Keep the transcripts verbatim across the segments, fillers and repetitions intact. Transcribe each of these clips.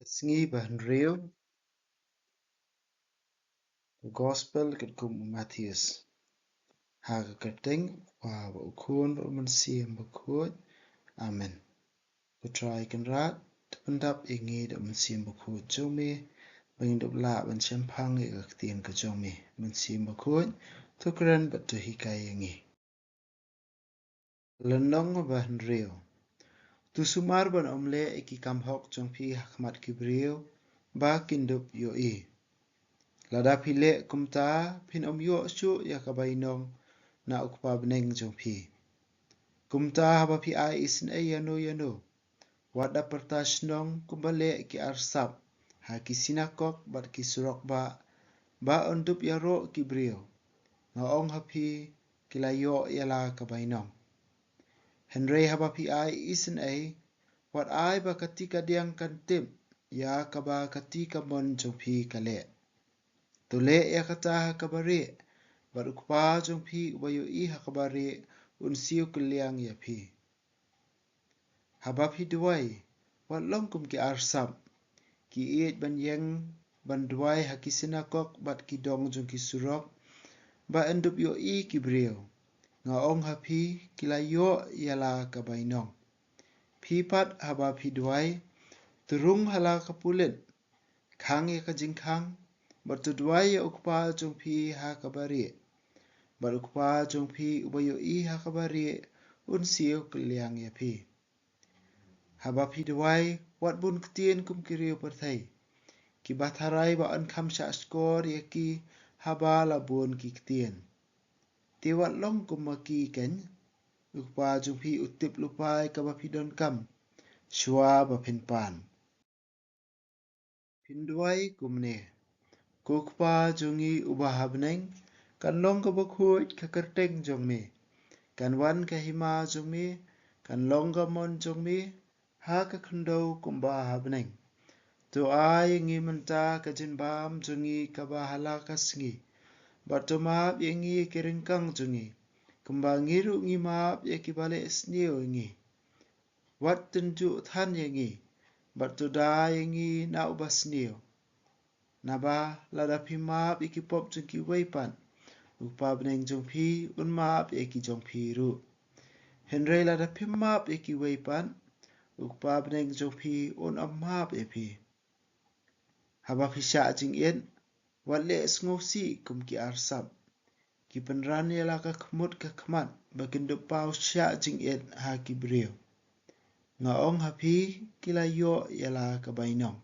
Ka sngi ba hynriew. Ka Gospel katkum u Mathaios. Ha ka kyrteng u Kpa bad u Khun bad u Mynsiem Bakhuid. Amen. Ko Trai Kynrad, to pyndap ïa ngi da u Mynsiem Bakhuid jong me, ba ngin dup lah ban shemphang ïa ka ktien ka jong me. Mynsiem Bakhuid, to kren bad to hikai ïa ngi. Lynnong ba hynriew. To sumar ban ym leh ïa ki kam hok jong phi ha khmat ki briew, ba kin dup ïohi. Lada phi leh kumta, phin ym ïoh shuh ïa ka bainong na u Kpa bneng jong phi. Kumta haba phi ai isynei ïano ïano, wat da pyrta shnong kumba leh ki arsap ha ki synagog bad ki surok bah, ba yn dup ïaroh ki briew. Nga ong ha phi, ki la ïoh ïa la ka bainong. Hynrei haba phi ai isynei, wat ai ba kati kadiang kan tip ïa kaba kati kamon jong phi ka leh. To leh ïa kata ha kaba rieh, bad u Kpa jong phi uba ïohi ha kaba rieh un siew kylliang ïa phi. Haba phi duwai, wat long kum ki arsap, ki ïeit ban ïeng ban duwai ha ki synagog bad ki dong jong ki surok, ba yn dup ïohi ki briew. Nga ong ha phi, ki la ïoh ïa la ka bainong. Phi pat haba phi duwai, to rung ha la ka pulit, khang ïa ka jingkhang, bad to duwai ïa u Kpa jong phi ha kaba rieh. Bad u Kpa jong phi uba ïohi ha kaba rieh un siew kylliang ïa phi. Haba phi duwai, wat bun ktien kum ki riew pyrthei, kiba tharai ba yn kham shahshkor ïa ki haba la bun ki ktien. Te wat long kum ma ki keiñ, u Kpa jong phi u tip lypa ïa kaba phi donkam shuwa ba phin pan. Phin duwai kumne: Ko Kpa jong ngi uba ha bneng, kan long kaba khuid ka kyrteng jong me. Kan wan ka hima jong me, kan long ka mon jong me ha ka khyndew kumba ha bneng. To ai ïa ngi mynta ka jingbam jong ngi kaba ha la ka sngi. Bad to map ïa ngi ïa ki ryngkang jong ngi, kumba ngi ruh ngi map ïa kiba leh sniew ïa ngi. Wat tynjuh than ïa ngi, bad to da ïa ngi na uba sniew. Naba lada phi map ïa ki pop jong kiwei pat, u Kpa bneng jong phi un map ïa ki jong phi ruh. Hynrei lada phim map ïa kiwei pat, u Kpa bneng jong phi un ym map ïa phi. Haba phi shah jingit, wat leh sngewsih kum ki arsap, ki pynran ïa la ka khmut ka khmat ba kin dup paw shah jingit ha ki briew. Nga ong ha phi, ki la ïoh ïa la ka bainong.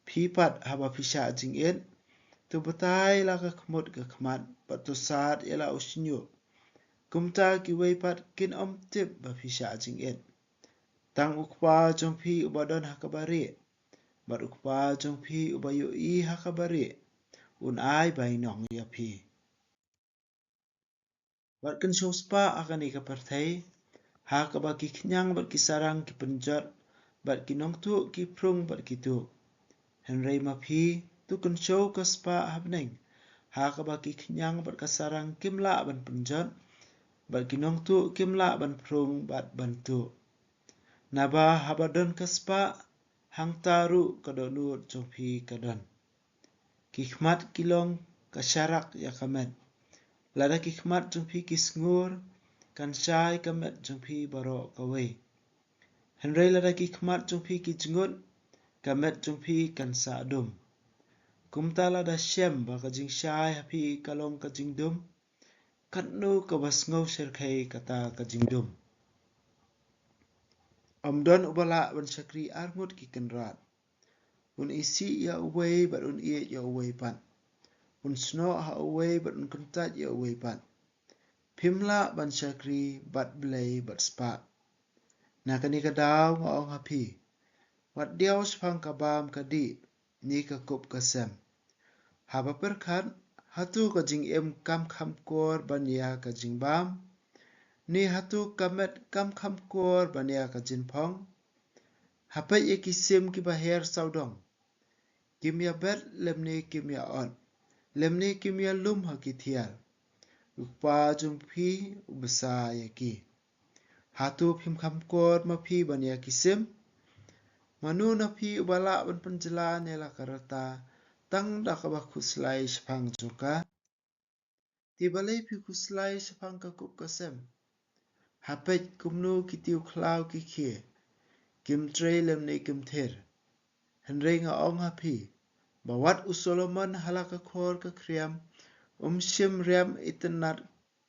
Phi pat haba phi shah jingit, to batai la ka khmut ka khmat bad to sad ïa la u shñiuh. Kumta kiwei pat kin ym tip ba phi shah jingit. Tang u Kpa jong phi uba don ha kaba rieh, bad u Kpa jong phi uba ïohi ha kaba rieh, un ai bainong ïa phi. Wat kynshew spah ha kane ka pyrthei, ha kaba ki khñiang bad ki sarang ki pynjot, bad ki nongtuh ki phrung bad ki tuh. Hynrei ma phi, to kynshew ka spah ha bneng, ha kaba ki khñiang bad ka sarang kim lah ban pynjot, bad ki nongtuh kim lah ban phrung bad ban tuh. Naba haba don ka spah, hangta ruh ka dohnud jong phi ka don. Ki khmat ki long ka sharak ïa ka met. Lada ki khmat jong phi ki sngur, kan shai ka met jong phi baroh kawei. Hynrei lada ki khmat jong phi ki jngut, ka met jong phi kan sah dum. Kumta lada shem ba ka jingshai ha phi ka long ka jingdum, katno kaba sngew syrkhei kata ka jingdum. Ym don uba lah ban shakri ar ngut ki kynrad. Un isih ïa uwei bad un ïeit ïa uwei pat. Un snoh ha uwei bad un kyntait ïa uwei pat. Phim lah ban shakri bad Blei bad spah. Na kane ka daw nga ong ha phi, wat diaw shaphang ka bam ka dih, ne ka kup ka sem. Haba pyrkhat, hato ka jingim kam kham kor ban ïa ka jingbam? Ne hato ka met kam kham kor ban ïa ka jingphong? Ha peit ïa ki sim kiba her sawdong. Kim ïa bet lymne kim ïa ot, lymne kim ïa lum ha ki thiar. U Kpa jong phi u bsa ïa ki. Hato phim kham kor ma phi ban ïa ki sim? Mano na phi uba lah ban pynjlan ïa la ka rta tang da kaba khuslai shaphang jong ka? Te balei phi khuslai shaphang ka kup ka sem? Ha peit kumno ki tiew khlaw ki khie, kim trei lymne kim thir. Hynrei nga ong ha phi ba wat u Solomon ha la ka khor ka khriam um shym riam itynnat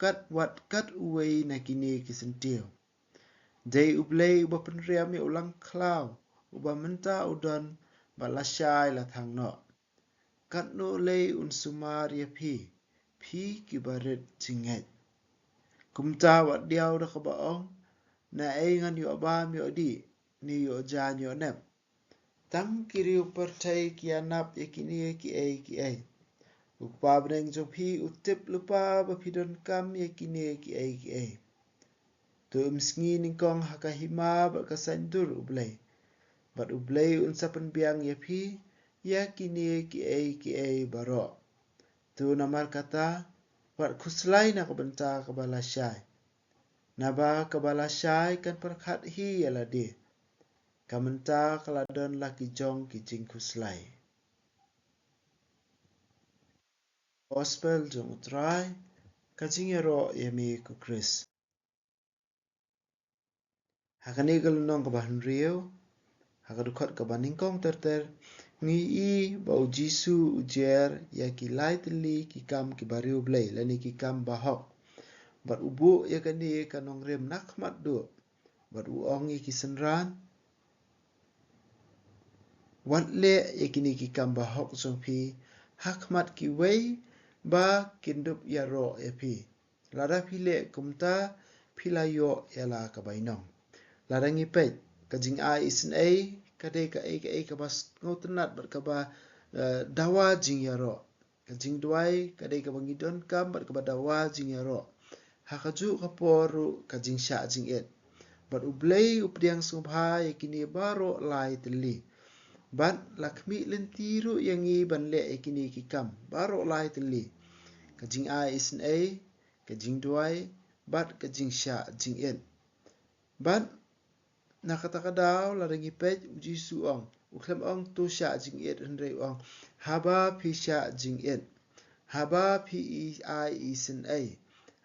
kat wat kat uwei na kine ki syntiew. Dei U Blei uba pynriam ïa u langkhlaw uba mynta u don bad lashai la thang noh. Katno lei un sumar ïa phi, phi kiba rit jingngeit. Kumta wat diaw da kaba ong, naei ngan ïoh bam ïoh dih ne ïoh jan ïoh nep. Tang ki riew pyrthei ki ïanap ïa kine kiei kiei. U Kpa bneng jong phi u tip lypa ba phi donkam ïa kine kiei kiei. To ym sngi nyngkong ha ka hima bad ka saiñdur U Blei, bad U Blei un sa pynbiang ïa phi ïa kine kiei kiei baroh. To namar kata, wat khuslai na ka bynta kaba lashai, naba kaba lashai kan pyrkhat hi ïa lade. Ka mynta ka la don la ki jong ki jingkhuslai. Gospel jong U Trai. Ka jingïaroh ïa me ko Khrist. Ha kane ka lynnong kaba hynriew, ha ka dkhot kaba nyngkong ter ter, ngi i ba U Jisu u jer ïa ki lai tylli ki kam kiba riewblei lane ki kam bahok. Bad u buh ïa kane ka nongrim na khmat duh, bad u ong ïa ki synran, wat leh ïa kine ki kam bahok jong phi ha khmat kiwei ba kin dup ïaroh ïa phi. Lada phi leh kumta, phi la ïoh ïa la ka bainong. Lada ngi peit, ka jingai isynei ka dei kaei kaei kaba sngewtynnat bad kaba, eh, dawa jingïaroh. Ka jingduwai ka dei kaba ngi donkam bad kaba dawa jingïaroh. Ha kajuh ka por ruh ka jingshah jingit. Bad U Blei u pdiang sngewbha ïa kine baroh lai tylli. Bad la khmih lynti ruh ïa ngi ban leh ïa kine ki kam baroh lai tylli. Ka jingai isynei, ka jingduwai, bad ka jingshah jingit. Bad na kata ka daw, lada ngi peit, U Jisu u ong, u khlem ong to shah jingit, hynrei u ong, haba phi shah jingit, haba phi i ai isynei,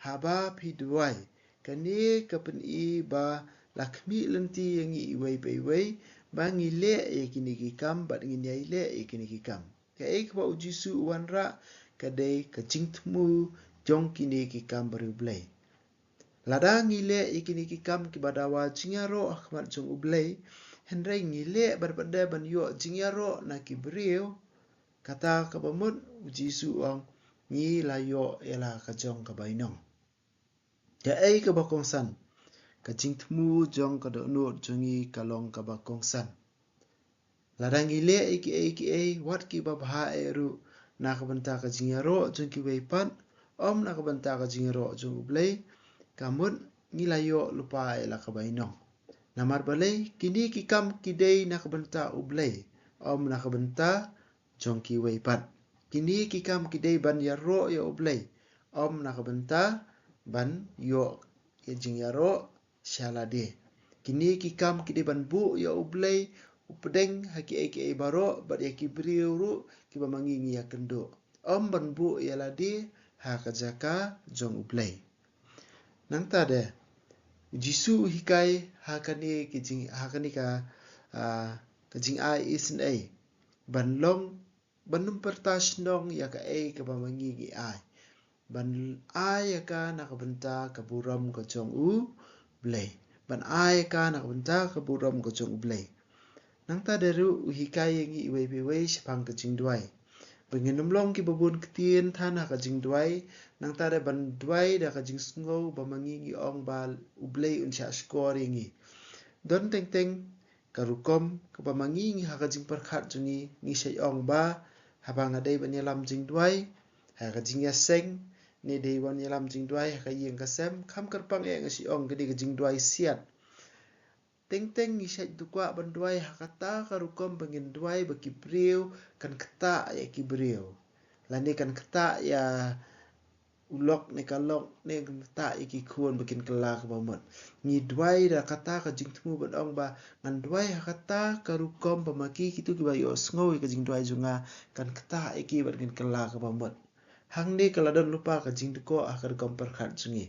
haba phi duwai. Kane ka pyni ba la khmih lynti ïa ngi iwei pa iwei ba ngi leh ïa kine ki kam bad ngin ïai leh ïa kine ki kam. Kaei kaba U Jisu u wanrah ka dei ka jingthmu jong kine ki kam bariewblei. Lada ngi leh ïa kine ki kam kiba dawa jingïaroh ha khmat jong U Blei, hynrei ngi leh bad pat de ban ïoh jingïaroh na ki briew, kata kaba mut U Jisu u ong, ngi la ïoh ïa la ka jong ka bainong. Kaei kaba kongsan? Ka jingthmu jong ka dohnud jong ngi ka long kaba kongsan. Lada ngi leh ïa kiei kiei, wat kiba bha eh ruh, na ka bynta ka jingïaroh jong kiwei pat, ym na ka bynta ka jingïaroh jong U Blei, ka mut ngi la ïoh lypa ïa la ka bainong. Namar balei? Kine ki kam ki dei na ka bynta U Blei, ym na ka bynta jong kiwei pat. Kine ki kam ki dei ban ïaroh ïa U Blei, ym na ka bynta ban ïoh ïa jingïaroh sha lade. Kine ki kam ki dei ban buh ïa U Blei u pdeng ha kiei kiei baroh bad ïa ki briew ruh kiba ma ngi ngi ïakynduh, ym ban buh ïa lade ha ka jaka jong U Blei. Nangta de, U Jisu u hikai ha kane ki jing, ha kane ka, ah, ka jingai isynei ban long, ban ym pyrta shnong ïa kaei kaba ma ngi ngi ai, ban ai ïa ka na ka bynta ka burom ka jong U Blei. Ban ai ïa ka na ka bynta ka burom ka jong U Blei. Nangta de ruh u hikai ïa ngi iwei pa iwei shaphang ka jingduwai, ba ngin ym long kiba bun ktien than ha ka jingduwai. Nangta de ban duwai da ka jingsngew ba ma ngi ngi ong ba U Blei un shah shkor ïa ngi. Don teng teng ka rukom kaba ma ngi ngi ha ka jingpyrkhat jong ngi, ngi shait ong ba haba nga dei ban ïalam jingduwai ha ka jingïaseng, ne dei ban ïalam jingduwai ha ka ïing ka sem, kham kyrpang eh nga shait ong ka dei ka jingduwai siat. Teng teng ngi shait dukwah ban duwai ha kata ka rukom ba ngin duwai ba ki briew kan ktah ïa ki briew, lane kan ktah ïa u lok ne ka lok ne kan ktah ïa ki khun ba kin kylla kaba mut. Ngi duwai da kata ka jingthmu ban ong ba ngan duwai ha kata ka rukom ba ma ki kito kiba ïohsngew ïa ka jingduwai jong nga kan ktah ïa ki bad kin kylla kaba mut. Hangne ka la don lypa ka jingdkoh ha ka rukom pyrkhat jong ngi.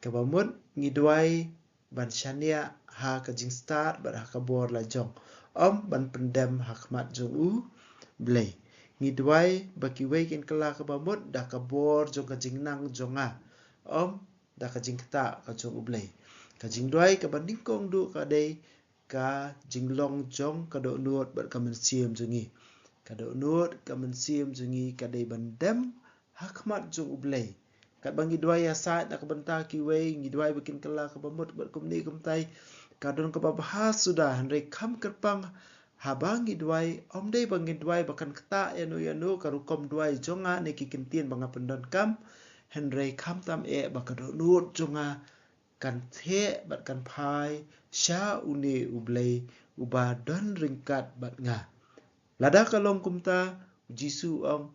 Kaba mut ngi duwai ban shaniah ha ka jingstad bad ha ka bor la jong, ym ban pyndem ha khmat jong U Blei. Ngi duwai ba kiwei kin kylla kaba mut da ka bor jong ka jingnang jong nga, ym da ka jingktah ka jong U Blei. Ka jingduwai kaba nyngkong duh ka dei ka jinglong jong ka dohnud bad ka mynsiem jong ngi. Ka dohnud, ka mynsiem jong ngi ka dei ban dem ha khmat jong U Blei. Katba ngi duwai ïasaid na ka bynta kiwei, ngi duwai ba kin kylla kaba mut bad kumne kumta. Ka don kaba bha suda, hynrei kham kyrpang haba ngi duwai, ym dei ba ngi duwai ba kan ktah ïano ïano ka rukom duwai jong nga ne ki kyntien ba nga pyndonkam, hynrei khamtam eh ba ka dohnud jong nga kan theh bad kan phai sha une U Blei uba don ryngkat bad nga. Lada ka long kumta, U Jisu u ong,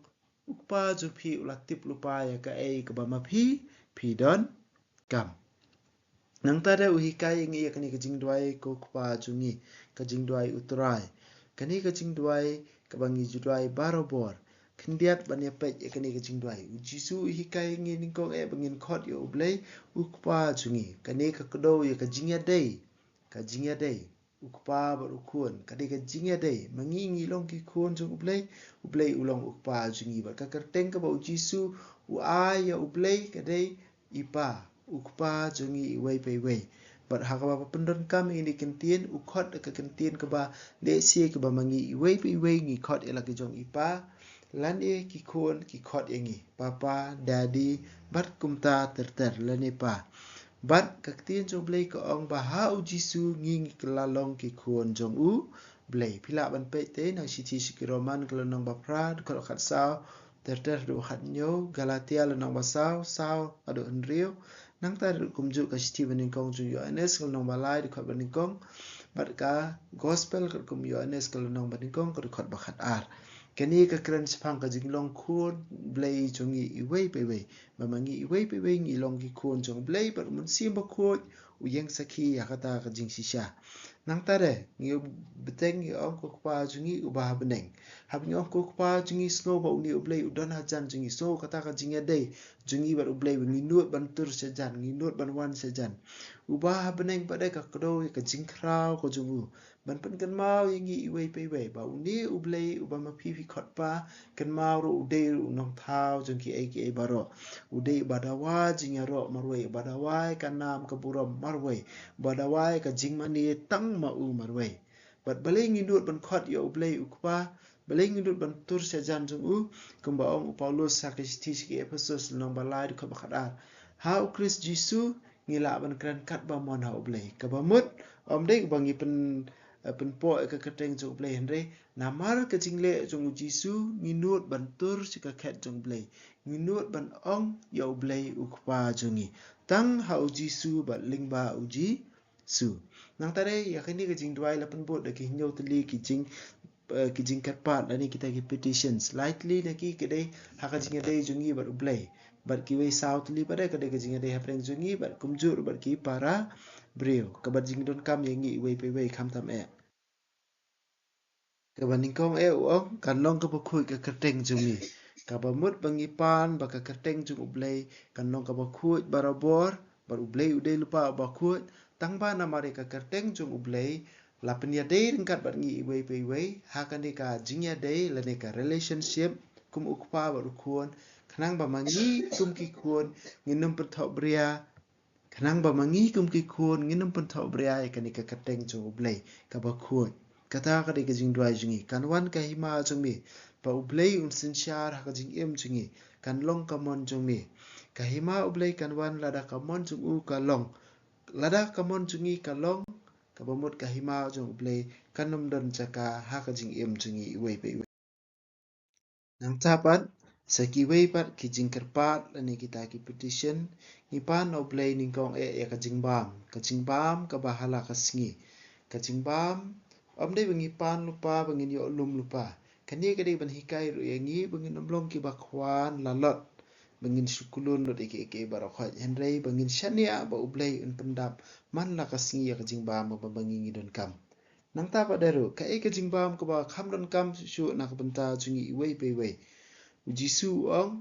U Kpa jong phi u la tip lypa ïa kaei kaba ma phi phi donkam. Nangta de u hikai ïa ngi ïa kane ka jingduwai, Ko Kpa jong ngi, ka jingduwai U Trai. Kane ka jingduwai kaba ngi ju duwai barabor. Khyndiat ban ïa peit ïa kane ka jingduwai, U Jisu u hikai ïa ngi nyngkong eh ba ngin khot ïa U Blei U Kpa jong ngi. Kane ka kdew ïa ka jingïadei, ka jingïadei U Kpa bad U Khun, ka dei ka jingïadei. Ma ngi ngi long ki khun jong U Blei, U Blei u long U Kpa jong ngi. Bad ka kyrteng kaba U Jisu u ai ïa U Blei ka dei I Pa, U Kpa jong ngi iwei pa iwei. Bad ha kaba pyndonkam ïa kine ki kyntien, u khot da ka kyntien kaba lehse kaba ma ngi iwei pa iwei ngi khot ïa la ki jong I Pa, lane ki khun ki khot ïa ngi Papa, Daddy, bad kumta ter ter, lane Pa. Bad ka ktien jong U Blei ka ong ba ha U Jisu ngi ngi kylla long ki khun jong U Blei. Phi lah ban peit te na ka shithi sha ki Roman ka lynnong ba phra, dkhot khatsaw ter ter haduh khathynñiew, Galatia lynnong ba saw, saw haduh hynriew. Nangta ruh kumjuh ka shithi banyngkong jong u Ïoannis ka lynnong ba lai, dkhot banyngkong. Bad ka Gospel katkum u Ïoannis ka lynnong banyngkong, ka dkhot ba khatar. Kane ka kren shaphang ka jinglong khun Blei jong ngi iwei pa iwei. Ba ma ngi iwei pa iwei ngi long ki khun jong U Blei bad U Mynsiem Bakhuid u ïeng sakhi ïa kata ka jingshisha. Nangta de ngi bteng ngi ong, Ko Kpa jong ngi uba ha bneng. Haba ngi ong, Ko Kpa jong ngi, sngew ba une U Blei u don hajan jong ngi, sngew kata ka jingïadei jong ngi bad U Blei, ba ngi nud ban tur shajan, ngi nud ban wan shajan. Uba ha bneng pat de ka kdew ïa ka jingkhraw ka jong u ban pynkynmaw ïa ngi iwei pa iwei ba une U Blei uba ma phi phi khot Pa, kynmaw ruh u dei ruh u nongthaw jong kiei kiei baroh. U dei uba dawa jingïaroh marwei, uba dawa ïa ka nam ka burom marwei, uba dawa ïa ka jingmane tang ma u marwei. Bad balei ngi nud ban khot ïa U Blei U Kpa, balei ngi nud ban tur shajan jong u? Kumba ong u Paulus ha ka shithi sha ki Ephesus lynnong ba lai, dkhot ba khatar, ha U Khrist Jisu ngi lah ban kren katba mon ha U Blei. Kaba mut, ym dei ba ngi pyn, eh, pynpoh ïa ka kyrteng jong U Blei, hynrei namar ka jingleh jong U Jisu ngi nud ban tur sha ka khet jong U Blei. Ngi nud ban ong ïa U Blei U Kpa jong ngi tang ha U Jisu bad lyngba U Jisu. Nangta de ïa kane ka jingduwai la pynbud da ki hynñiew tylli ki jing, eh, ki jingkyrpad lane kita ki petitions. Lai tylli na ki ka dei ha ka jingïadei jong ngi bad U Blei. Bad kiwei saw tylli pat de ka dei ka jingïadei hapdeng jong ngi bad kumjuh ruh bad ki para briew. Kaba jingdonkam ïa ngi iwei pa iwei khamtam eh. Kaba nyngkong eh u ong, kan long kaba khuid ka kyrteng jong ngi. Kaba mut ba ngi pan ba ka kyrteng jong U Blei kan long kaba khuid barabor, bad U Blei u dei lypa uba khuid, tang ba namar ïa ka kyrteng jong U Blei la pynïadei ryngkat bad ngi iwei pa iwei ha kane ka jingïadei lane ka relationship kum U Kpa bad U Khun, khnang ba ma ngi kum ki khun ngin ym pynthohbria, khnang ba ma ngi kum ki khun ngin ym pynthohbria ïa kane ka kyrteng jong U Blei kaba khuid. Kata ka dei ka jingduwai jong ngi. Kan wan ka hima jong me, ba U Blei un synshar ha ka jingim jong ngi. Kan long ka mon jong me. Ka hima U Blei kan wan lada ka mon jong u ka long. Lada ka mon jong ngi ka long, kaba mut ka hima jong U Blei kan ym don jaka ha ka jingim jong ngi iwei pa iwei. Nangta pat, sa kiwei pat ki jingkyrpad lane kita ki petition, ngi pan na U Blei nyngkong eh ïa ka jingbam, ka jingbam kaba ha la ka sngi. Ka jingbam, ym dei ba ngi pan lypa ba ngin ïoh lum lypa. Kane ka dei ban hikai ruh ïa ngi ba ngin ym long kiba khwan lalot. ba ngin shu kulun lut ïa kiei kiei baroh khoit, hynrei ba ngin shaniah ba U Blei un pyndap man la ka sngi ïa ka jingbam kaba ma ngi ngi donkam. Nangta pat de ruh, kaei ka jingbam kaba kham donkam shuh shuh na ka bynta jong ngi iwei pa iwei? U Jisu u ong,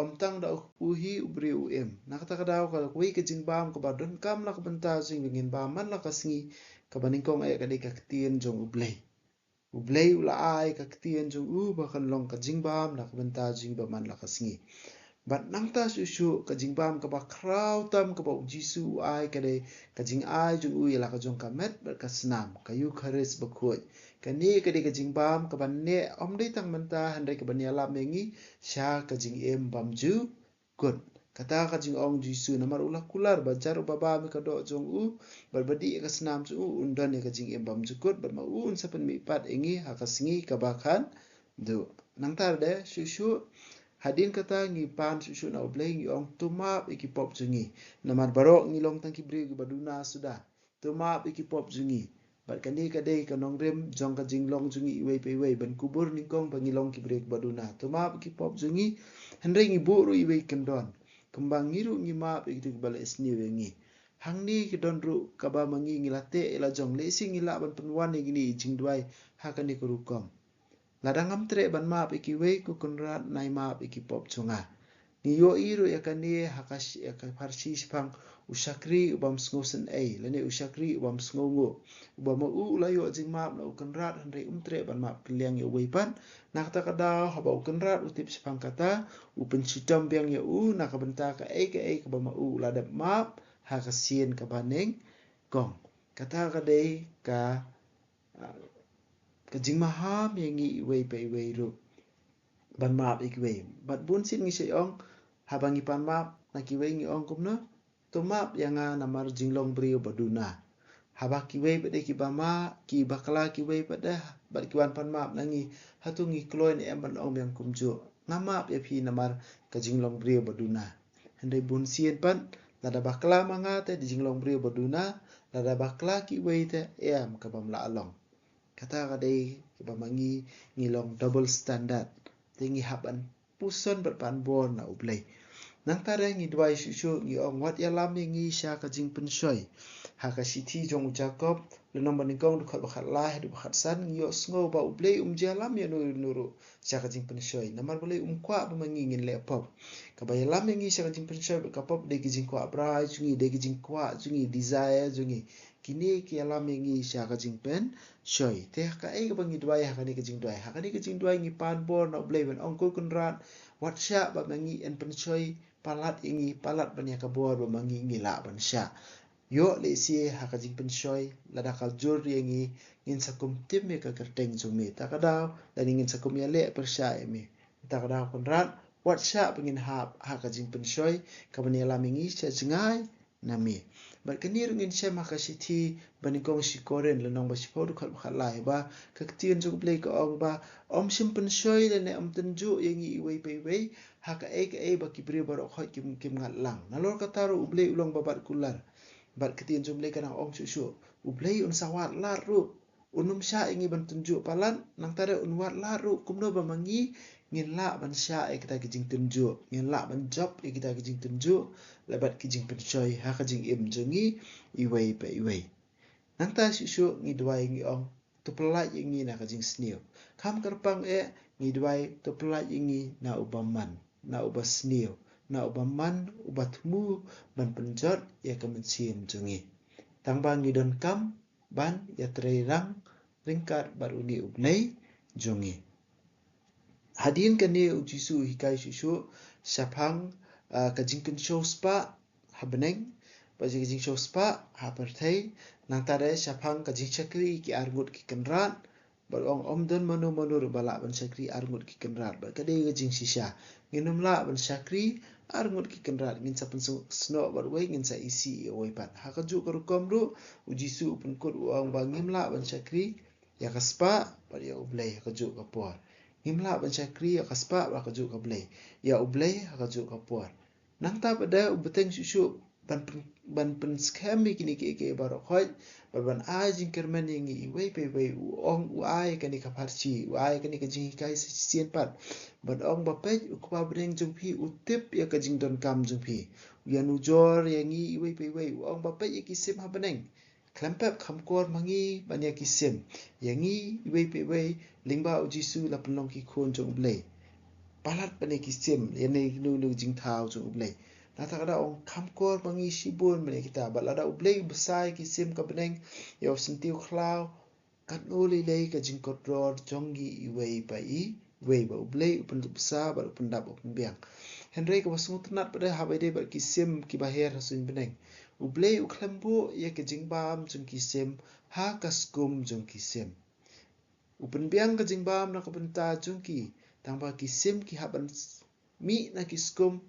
ym tang da u kpu hi u briew u im. Na kata ka daw, kawei ka jingbam kaba donkam na ka bynta jong ngi ba ngin bam man la ka sngi, kaba nyngkong eh ka dei ka ktien jong U Blei. U Blei u la ai ka ktien jong u ba kan long ka jingbam na ka bynta jong ngi ba man la ka sngi. Bad nangta shuh shuh, ka jingbam kaba khraw tam kaba U Jisu u ai ka dei ka jingai jong u ïa la ka jong ka met bad ka snam, ka Eukharist bakhuid. Kane ka dei ka jingbam kaba neh, ym dei tang mynta, hynrei kaban ïalam ïa ngi sha ka jingim bymjukut. Kata ka jingong Jisu, namar u la kular ba jar uba bam ïa ka doh jong u bad ba dih ïa ka snam jong u, un don ïa ka jingim bymjukut, bad ma u un sa pynmihpat ïa ngi ha ka sngi kaba khatduh. Nangta de shuh shuh, hadien kata ngi pan shuh shuh na U Blei, ngi ong, to map ïa ki pop jong ngi, namar baroh ngi long tang ki briew kiba duna suda. To map ïa ki pop jong ngi. Bad kane ka dei ka nongrim jong ka jinglong jong ngi iwei pa iwei, ban kubur nyngkong ba ngi long ki briew kiba duna. To map ïa ki pop jong ngi, hynrei ngi buh ruh iwei i kyndon, kumba ngi ruh ngi map ïa kito kiba la isniew ïa ngi. Hangne ki don ruh kaba ma ngi ngi la teh ïa la jong, lehse ngi lah ban pynwan ïa kine ki jingduwai ha kane ka rukom. Lada ngam treh ban map ïa kiwei, ko Kynrad, nai map ïa ki pop jong nga. Ngi ïohi ruh ïa kane ha ka sh-, ïa ka pharshi shaphang u shakri u bym sngewsynei, lane u shakri u bym sngewnguh, uba ma u u la ïoh jingmap na u Kynrad, hynrei um treh ban map kylliang ïa uwei pat. Na kata ka daw, haba u Kynrad u tip shaphang kata, u pynshitom biang ïa u na ka bynta kaei kaei kaba ma u u la dep map ha ka sien kaba nyngkong. Kata ka dei ka, ah, ka jingmaham ïa ngi iwei pa iwei ruh ban map ïa kiwei. Bad bunsien ngi shait ong, haba ngi pan map na kiwei ngi ong kumno? To map ïa nga namar jinglong briew ba duna. Haba kiwei pat de kiba ma, ki bakla kiwei pat de, bad ki wan pan map na ngi, hato ngi kloi ne em ban ong biang kumjuh, nga map ïa phi namar ka jinglong briew ba duna? Hynrei bunsien pat, lada bakla ma nga te dei jinglong briew ba duna, lada bakla kiwei te em, ka bym lah long. Kata ka dei kaba ma ngi ngi long double standard. Te ngi hap ban puson bad pan bor na U Blei. Nangta de ngi duwai shuh shuh, ngi ong, wat ïalam ïa ngi sha ka jingpynshoi. Ha ka shithi jong u Jakob, lynnong ba nyngkong, dkhot ba khatlai haduh ba khatsan, ngi ïohsngew ba U Blei um ju ïalam ïa uno uno ruh sha ka jingpynshoi, namar balei? Um kwah ba ma ngi ngin leh pop. Kaba ïalam ïa ngi sha ka jingpynshoi bad ka pop dei ki jingkwah brai jong ngi, dei ki jingkwah jong ngi, desire jong ngi. Kine ki ïalam ïa ngi sha ka jingpynshoi. Te kaei kaba ngi duwai ha kane ka jingduwai? Ha kane ka jingduwai ngi pan bor na U Blei ban ong, ko Kynrad, wat shah ba ma ngi yn pynshoi palat ïa ngi, palat ban ïa ka bor ba ma ngi ngi lah ban shah. Ïoh lehse ha ka jingpynshoi, lada ka jur ïa ngi, ngin sa kum tim ïa ka kyrteng jong me. Ta ka daw, lane ngin sa kum ïaleh pyrshah ïa me. Ta ka daw Kynrad, wat shah ba ngin hap ha ka jingpynshoi kaban ïalam ïa ngi sha jngai na me. Bad kane ruh ngin shem ha ka shithi ba nyngkong shi Korinth, lynnong ba shiphew, dkhot ba khatlai, ba ka ktien jong U Blei ka ong ba ym shym pynshoi lane ym tynjuh ïa ngi iwei pa iwei ha kaei kaei ba ki briew baroh khoit kim, kim ngat lang. Nalor kata ruh U Blei u long ba bat kular. Bad ka ktien jong U Blei ka nang ong shuh shuh, U Blei un sa wad lad ruh. Un ym shah ïa ngi ban tynjuh palat, nangta de un wad lad ruh kumno ba ma ngi ngin lah ban shah ïa kita ki jingtynjuh, ngin lah ban jop ïa kita ki jingtynjuh, leh bad ki jingpynshoi ha ka jingim jong ngi iwei pa iwei. Nangta shuh shuh ngi duwai ngi ong, to pyllait ïa ngi na ka jingsniew. Kham kyrpang eh, ngi duwai, to pyllait ïa ngi na u bymman, na u basniew, na u bymman, u bathmu ban pynjot ïa ka mynsiem jong ngi. Tang ba ngi donkam ban ïatreirang ryngkat bad une U Blei jong ngi. Hadien kane U Jisu u hikai shuh shuh shaphang, ah, ka jingkynshew spah ha bneng, bad ka jingkynshew spah ha pyrthei, nangta de shaphang ka jingshakri ki arngut ki kynrad, bad u ong ym don mano mano ruh ba lah ban shakri arngut ki kynrad, bad ka dei ka jingshisha. Ngin ym lah ban shakri arngut ki kynrad, ngin sa pynsnoh bad uwei, ngin sa isih ïa uwei pat. Ha kajuh ka rukom ruh, U Jisu u pynkut u ong ba ngim lah ban shakri ïa ka spah bad ïa U Blei ha kajuh ka por. Ngim lah ban shakri ïa ka spah bad ha kajuh ka Blei, ïa U Blei ha kajuh ka por. Nangta pat de u bteng shuh shuh ban pyn-, ban pynskhem ïa kine kiei kiei baroh khoit, bad ban ai jingkyrmen ïa ngi iwei pa iwei. U ong, u ai kane ka pharshi, u ai kane ka jinghikai sa shisien pat, ban ong ba peit, u Kpa bneng jong phi u tip ïa ka jingdonkam jong phi. U ïanujor ïa ngi iwei pa iwei, u ong ba peit, ïa ki sim ha bneng khlem pep, kham kor ma ngi ban ïa ki sim. Ïa ngi iwei pa iwei, lyngba u Jisu la pynlong ki khun jong U Blei. Palat ban ïa ki sim, ïa ne kino kino jingthaw jong U Blei. Nangta ka daw ong kham kor ma ngi shibun ban ïa kita. Bad lada U Blei u bsa ïa ki sim ka bneng, ïa u syntiew khlaw, katno lei lei ka jingkordor jong ngi iwei pa iwei, ba U Blei u pynbsa bad u pyndap u pynbiang. Hynrei kaba sngewtynnat pat de, haba ïadei bad ki sim kiba her ha suiñ bneng, U Blei u khlem buh ïa ka jingbam jong ki sim ha ka skum jong ki sim. U pynbiang ka jingbam na ka bynta jong ki, tangba ki sim ki hap ban s-, mih na ki skum,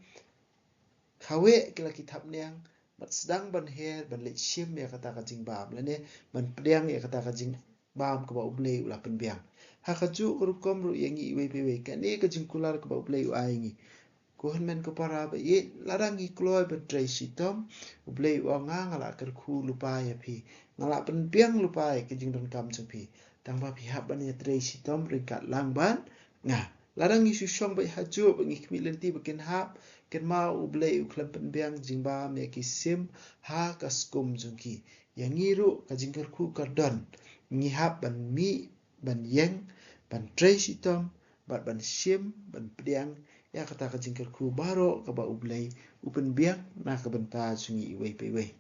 kawei ki la ki thapniang, bad sdang ban her, ban leit shim ïa kata ka jingbam, lane ban pdiang ïa kata ka jingbam kaba U Blei u la pynbiang. Ha kajuh ka rukom ruh ïa ngi iwei pa iwei, kane ka jingkular kaba U Blei u ai ngi. Ko hynmen ko para ba ïeit, lada ngi kloi ban trei shitom, U Blei u ong, nga, nga la kyrkhu lypa ïa phi. Nga la pynbiang lypa ïa ka jingdonkam jong phi. Tangba phi hap ban ïa trei shitom ryngkat lang bad nga. Lada ngi shu shong beit hajuh, ba ngi khmih lynti ba kin hap, kynmaw U Blei u khlem pynbiang jingbam ïa ki sim ha ka skum jong ki. Ïa ngi ruh ka jingkyrkhu ka don. Ngi hap ban mih, ban ïeng, ban trei shitom, bad ban shim, ban pdiang ïa kata ka jingkyrkhu baroh kaba U Blei u pynbiang na ka bynta jong ngi iwei pa iwei.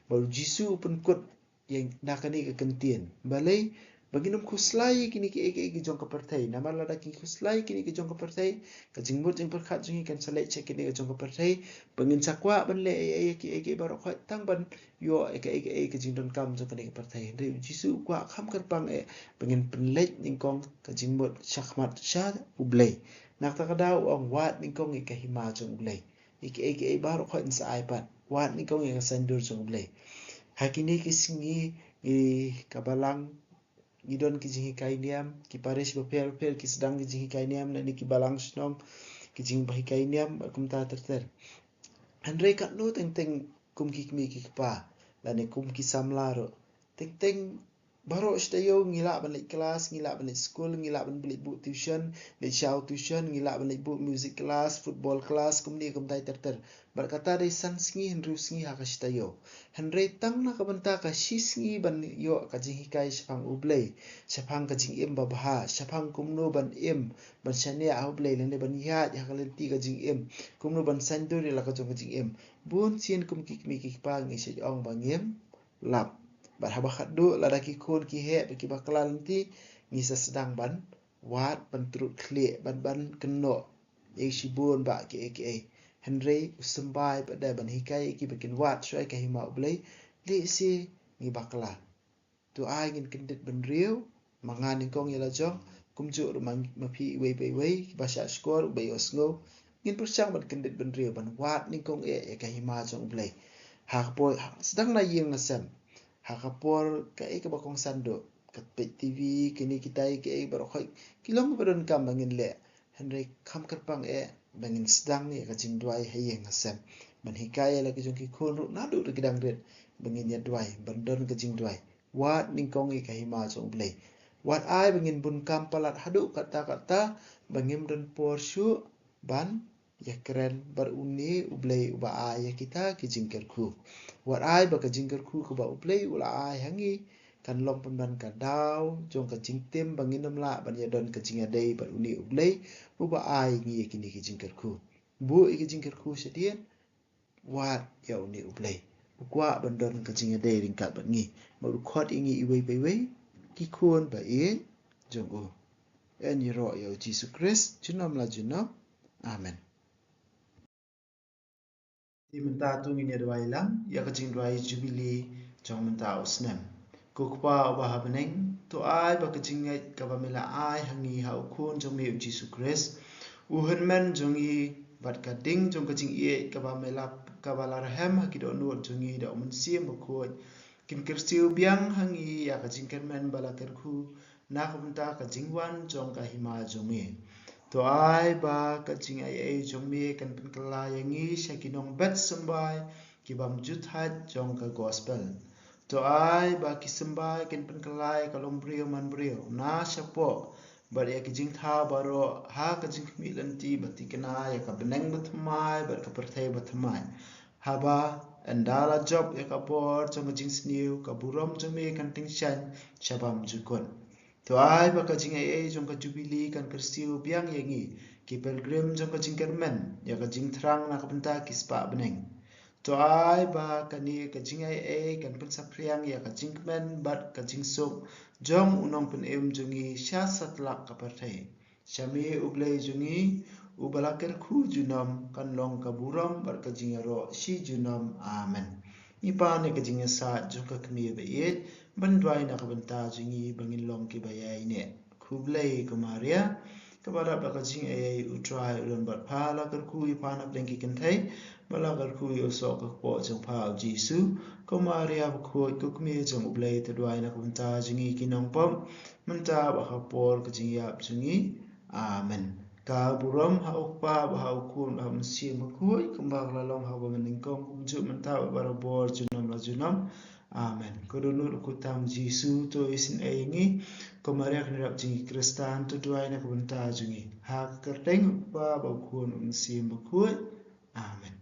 Bad U Jisu u pynkut ïa na kane ka kyntien. Balei? Ba ngin ym khuslai ïa kine kiei kiei ki jong ka pyrthei. Namar lada ngi khuslai ïa kine ki jong ka pyrthei, ka jingmut jingpyrkhat jong ngi kan sa leit sha kine ki jong ka pyrthei. Ba ngin sa kwah ban leh ei ei ïa kiei kiei baroh khoit tang ban ïoh ïa kaei kaei ka jingdonkam jong kane ka pyrthei. Hynrei U Jisu u kwah kham kyrpang eh ba ngin pynleit nyngkong ka jingmut shakhmat sha U Blei. Na kata ka daw u ong, wad nyngkong ïa ka hima jong U Blei. Ïa kiei kiei baroh khoit yn sa ai pat. Wad nyngkong ïa ka saiñdur jong U Blei. Ha kine ki sngi, ngi ka balang, ngi don ki jinghikai niam, ki parish bapher bapher ki sdang ki jinghikai niam, lane ki balang shnong ki jinghikai niam, bad kumta ter ter. Hynrei katno teng teng kum ki kmie ki kpa, lane kum ki samla ruh, teng teng baroh shi taïew ngi lah ban leit klas, ngi lah ban leit skul, ngi lah ban leit buh tuition, leit shaw tuition, ngi lah ban leit buh music class, football class, kumne kumtai ter ter. Bad kata dei san sngi hynriew sngi ha ka shi taïew. Hynrei tang na ka bynta ka shi sngi ban ïoh ka jinghikai shaphang U Blei, shaphang ka jingim babha, shaphang kumno ban im, ban shaniah ha U Blei, lane ban ïaid ha ka lynti ka jingim, kumno ban saiñdur ïa la ka jong ka jingim. Bun sien kum ki kmie ki kpa ngi sa ong ba ngim lap. Bad haba khatduh lada ki khun ki heh bad ki bakla lynti, ngi sa sdang ban wad, ban trud khlieh, ban, ban kynnoh ïa shibun bah kiei kiei. Hynrei u symbai pat de ban hikai ïa ki ba kin wad shuwa ïa ka hima U Blei, lehse ngi bakla. To ai ngin kyndit bynriew, ma nga nyngkong ïa la jong, kumjuh ruh ma, ma phi iwei pa iwei, kiba shah shkor, uba ïohsngew, ngin pyrshang ban kyndit bynriew, ban wad nyngkong eh ïa ka hima jong U Blei. Ha ka por, ha, sdang na ïing na sem. Ha ka por kaei kaba kongsan duh, ka peit T V, kine kitai, kaei baroh khoit, ki long kiba donkam ba ngin leh. Hynrei kham kyrpang eh ba ngin sdang ïa ka jingduwai ha ïing ha sem. Ban hikai ïa la ki jong ki khun ruh naduh da ki dang rit ba ngin ïa duwai, ban don ka jingduwai. Wad nyngkong ïa ka hima jong U Blei. Wat ai ba ngin bun kam palat haduh katta katta ba ngim don por shuh ban ïakren bad une U Blei uba ai ïa kita ki jingkyrkhu. Wat ai ba ka jingkyrkhu kaba U Blei u la ai ha ngi kan long pynban ka daw jong ka jingtim ba ngin ym lah ban ïadon ka jingïadei bad une U Blei uba ai ngi ïa kine ki jingkyrkhu. Buh ïa ki jingkyrkhu shadien, wad ïa une U Blei. U kwah ban don ka jingïadei ryngkat bad ngi. Bad u khot ïa ngi iwei pa iwei ki khun ba ïeit jong u. Yn ïaroh ïa U Jisu Khrist junom la junom. Amen. Te mynta to ngin ïa duwai lang ïa ka jingduwai Jubili jong mynta u snem. Ko Kpa uba ha bneng, to ai ba ka jingngeit kaba me la ai ha ngi ha u Khun jong me U Jisu Khrist, u Hynmen jong ngi, bad ka ding jong ka jingïeit kaba me la, kaba la rhem ha ki dohnud jong ngi da U Mynsiem Bakhuid, kin kyrsiew biang ha ngi ïa ka jingkyrmen ba la kyrkhu na ka bynta ka jingwan jong ka hima jong me. To ai ba ka jingaiei jong me kan pynkylla ïa ngi sha ki nongbet symbai ki bym ju thait jong ka gospel. To ai ba ki symbai kin pynkylla ïa ka longbriew manbriew na shapoh bad ïa ki jingthaw baroh ha ka jingkhmih lynti ba thikna ïa ka bneng bathymmai bad ka pyrthei bathymmai. Haba ynda la jop ïa ka bor jong ka jingsniew, ka burom jong me kan tyngshaiñ sha bymjukut. To ai ba ka jingaiei jong ka jubili kan kyrsiew biang ïa ngi, ki pilgrim jong ka jingkyrmen, ïa ka jingthrang na ka bynta ki spah bneng. To ai ba kane ka jingaiei kan pynsaphriang ïa ka jingkmen bad ka jingsuk jong u nongpynim jong ngi sha satlak ka pyrthei. Sha me u Blei jong ngi, uba la kyrkhu junom, kan long ka burom bad ka jingïaroh shi junom. Amen. Ngi pan ïa ka jingïasaid jong ka kmie ba ïeit ban duwai na ka bynta jong ngi ba ngin long kiba ïaineh. Khublei ko Maria, kaba rap da ka jingaiei, U Trai u don bad pha. La kyrkhu ïa pha na pdeng ki kynthei bad la kyrkhu ïa u soh ka kpoh jong pha U Jisu. Ko Maria bakhuid, ko kmie jong U Blei, to duwai na ka bynta jong ngi ki nongpop, mynta bad ha ka por ka jingïap jong ngi. Amen. Ka burom ha U Kpa bad ha U Khun bad ha U Mynsiem Bakhuid, kumba ka la long ha kaba mynnyngkong, kumjuh mynta bad barabor, junom la junom. Amen. Ko dohnud u kut tam Jisu, to isynei ïa ngi. Ko Maria kane rap jong ngi Khristan, to duwai na ka bynta jong ngi. Ha ka kyrteng U Kpa bad U Khun bad U Mynsiem Bakhuid. Amen.